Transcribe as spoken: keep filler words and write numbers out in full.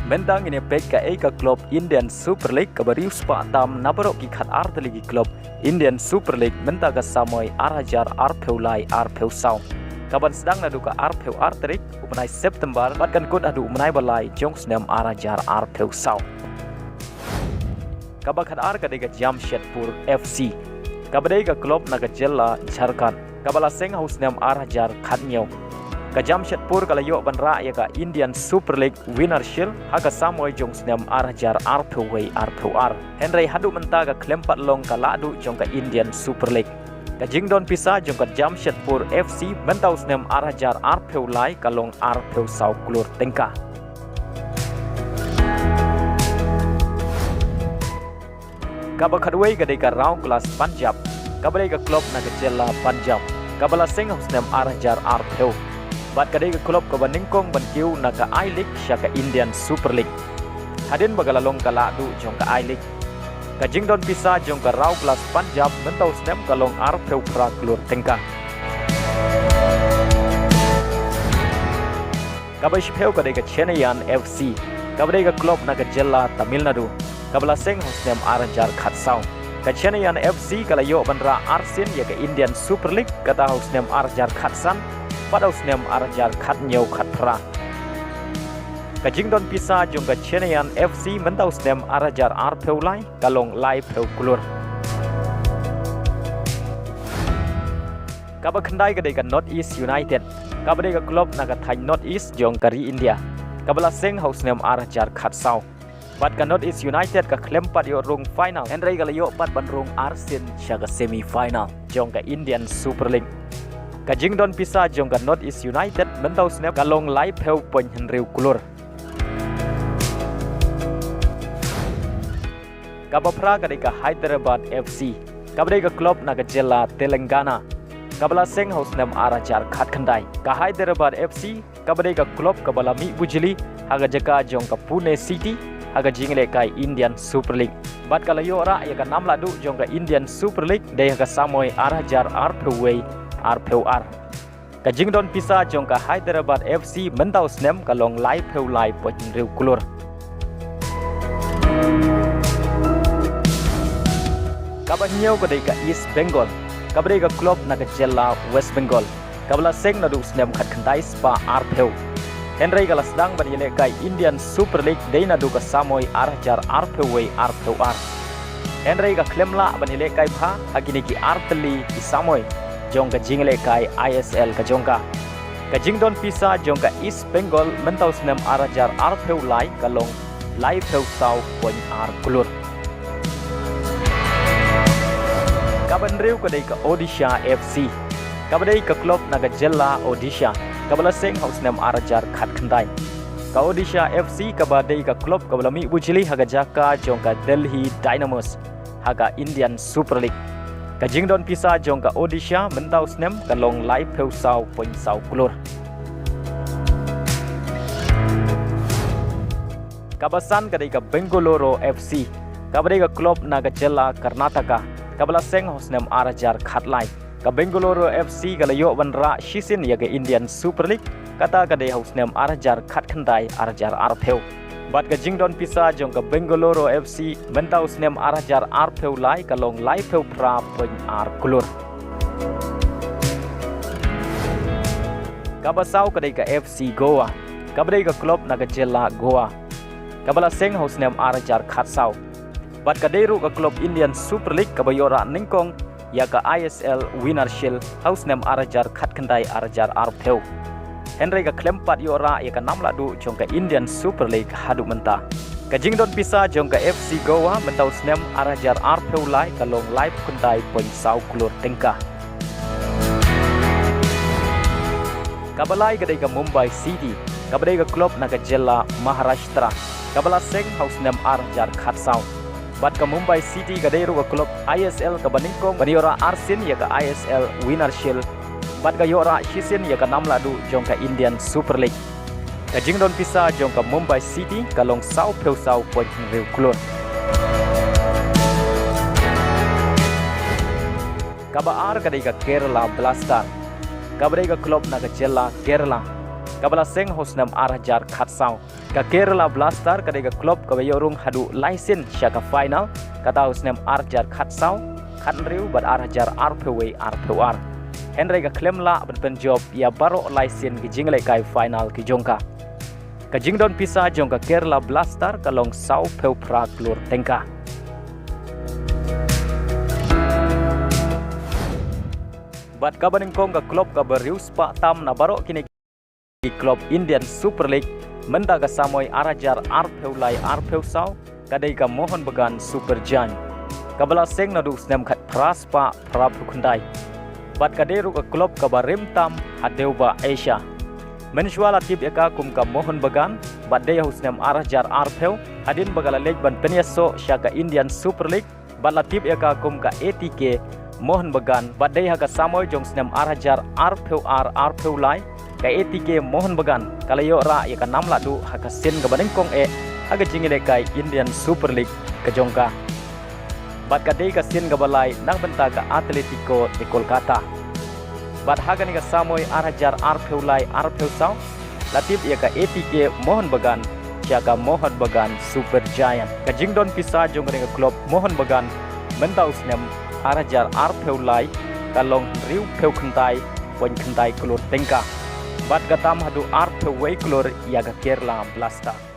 Mynta ngin ïa peit kaei ka club Indian Super League kaba riewspah tam na baroh ki khatar tylli ki club Indian Super League mynta ka samoi ar hajar arphew lai arphew saw. Kaban sdang naduh ka arphew ar tarik u bnai September bad kan kut haduh u bnai ba lai jong u snem ar hajar arphew saw. Kaba khatar ka dei ka Jamshedpur F C. Kaba dei ka club na ka jylla Jharkhand. Kaba la seng ha u snem ar hajar khathynñiew. Ka Jamshedpur ka la ïoh ban rah ïa ka Indian Super League Winner Shield ha ka samoi jong u snem ar hajar arphew wei arphew ar. Hynrei haduh mynta ka khlem pat long ka lahduh jong ka Indian Super League. Ka jingdon pisa jong ka Jamshedpur F C mynta u snem ar hajar arphew lai ka long arphew saw klur tyngka. Kaba khatwei ka dei ka Raw Glass Punjab, kaba dei ka club na ka jylla Punjab, kaba la seng ha u snem ar hajar arphew. Bad ka dei ka club kaba nyngkong ban kiew na ka I-League sha ka Indian Super League. Hadien ba ka la long ka lahduh jong ka I-League. Ka jingdon pisa jong ka Raw Glass Punjab mynta u snem ka long arphew phra klur tyngka. Kaba shiphew ka dei ka Chennaiyin F C, kaba dei ka club na ka jylla Tamil Nadu, kaba la seng ha u snem ar hajar khatsaw. Ka Chennaiyin F C ka la ïoh ban rah arsien ïa ka Indian Super League kata ha u snem ar hajar khatsan bad ha u snem ar hajar khathynñiew khatphra. Ka jingdon pisa jong ka Chennaiyin F C mynta u snem ar hajar arphew lai ka long laiphew klur. Kaba khyndai ka dei ka North East United, kaba dei ka club na ka thaiñ North East jong ka ri India, kaba la seng ha u snem ar hajar khatsaw. Bad ka North East United ka khlem pat ïoh rung final, hynrei ka la ïoh pat ban rung arsien sha ka semi final jong ka Indian Super League. Ka jingdon pisa jong ka North East United mynta u snem ka long laiphew point hynriew klur. Kaba phra ka dei ka Hyderabad F C, kaba dei ka club na ka jylla Telangana, kaba la seng ha u snem ar hajar khatkhyndai. Ka Hyderabad F C kaba dei ka club kaba la mih bujli ha ka jaka jong ka Pune City ha ka jingïalehkai Indian Super League. Bad ka la ïoh rah ïa ka nam lahduh jong ka Indian Super League dei ha ka samoi ar hajar arphew wei arphew ar. Ka jingdon pisa jong ka Hyderabad F C mynta u snem ka long laiphew lai point hynriew klur. Kaba hynñiew ka dei ka East Bengal, kaba dei ka club na ka jylla West Bengal, kaba la seng naduh u snem khatkhyndai spah arphew. Hynrei ka la sdang ban ïalehkai Indian Super League dei naduh ka samoi ar hajar arphew wei arphew ar. Hynrei ka khlem lah ban ïalehkai bha ha kine ki ar tylli ki samoi jong ka jingïalehkai I S L ka jong ka. Ka jingdon pisa jong ka East Bengal mynta u snem ar hajar arphew lai ka long laiphew saw point ar klur. Kaba hynriew ka dei ka Odisha F C, kaba dei ka club na ka jylla Odisha, kaba la seng ha u snem ar hajar khatkhyndai. Ka Odisha F C kaba dei ka club kaba la mih bujli ha ka jaka jong ka Delhi Dynamos ha ka Indian Super League. Ka jingdon pisa jong ka Odisha mynta u snem ka long laiphew saw point saw klur. Kaba san ka dei ka Bengaluru F C, kaba dei ka club na ka jylla Karnataka, kaba la seng ha u snem ar hajar khatlai. Ka Bengaluru F C ka la ïoh ban rah shisien ïa ka Indian Super League, kata ka dei ha u snem ar hajar khatkhyndai ar hajar arphew. Bad ka jingdon pisa jong ka Bengaluru F C mynta u snem ar hajar arphew lai ka long laiphew phra point ar klur. Kaba saw ka dei ka F C Goa, kaba dei ka club na ka jylla Goa, kaba la seng ha u snem ar hajar khatsaw. Bad ka dei ruh ka club Indian Super League kaba ïoh rah nyngkong ïa ka I S L Winner Shield ha u snem ar hajar khatkhyndai ar hajar arphew. Hynrei ka khlem pat ïoh rah ïa ka nam lahduh jong ka Indian Super League haduh mynta. Ka jingdon pisa jong ka F C Goa mynta u snem ar hajar arphew lai ka long laiphew khyndai point saw klur tyngka. Kaba lai ka dei ka Mumbai City, kaba dei ka club na ka jylla Maharashtra, kaba la seng ha u snem ar hajar khatsaw. Bad ka Mumbai City ka dei ruh ka club I S L kaba nyngkong ban ïoh rah arsien ïa ka I S L Winner Shield. Bad ka ïoh rah shisien ïa ka nam lahduh jong ka Indian Super League. Ka jingdon pisa jong ka Mumbai City ka long sawphew saw point hynriew klur. Kaba ar ka dei ka Kerala Blaster, kaba dei ka club na ka jylla Kerala, kaba la seng ha u snem ar hajar khatsaw. Ka Kerala Blaster ka dei ka club kaba ïoh rung haduh lai sien sha ka final, kata ha u snem ar hajar khatsaw, khathynriew bad ar hajar arphew wei arphew ar. Hynrei ka khlem lah ban pynjop ïa baroh lai sien ki jingïalehkai final ki jong ka. Ka jingdon pisa jong ka Kerala Blaster ka long sawphew phra klur tyngka. Bad kaba nyngkong ka club kaba riewspah tam na baroh kine ki club Indian Super League mynta ka samoi ar hajar arphew lai arphew saw, ka dei ka Mohun Bagan Super Giant, kaba la seng naduh u snem khatphra spah phraphew khyndai. Bad ka dei ruh ka club kaba rim tam ha dewbah Asia. Mynshuwa la tip ïa ka kum ka Mohun Bagan, bad dei ha u snem ar hajar arphew, hadien ba ka la leit ban pynïasoh sha ka Indian Super League, bad la tip ïa ka kum ka A T K Mohun Bagan, bad dei ha ka samoi jong u snem ar hajar arphew ar arphew lai, ka A T K Mohun Bagan ka la ïoh rah ïa ka nam lahduh ha ka sien kaba nyngkong eh ha ka jingïalehkai Indian Super League ka jong ka. Bad ka dei ka sien kaba lai na ka bynta ka Atletico de Kolkata. Bad ha kane ka samoi ar hajar arphew lai arphew saw, la tip ïa ka A T K Mohun Bagan sha ka Mohun Bagan Super Giant. Ka jingdon pisa jong kane ka club Mohun Bagan mynta u snem ar hajar arphew lai ka long hynriewphew khyndai point khyndai klur tyngka. Bad ka tam haduh arphew wei klur ïa ka Kerala Blaster.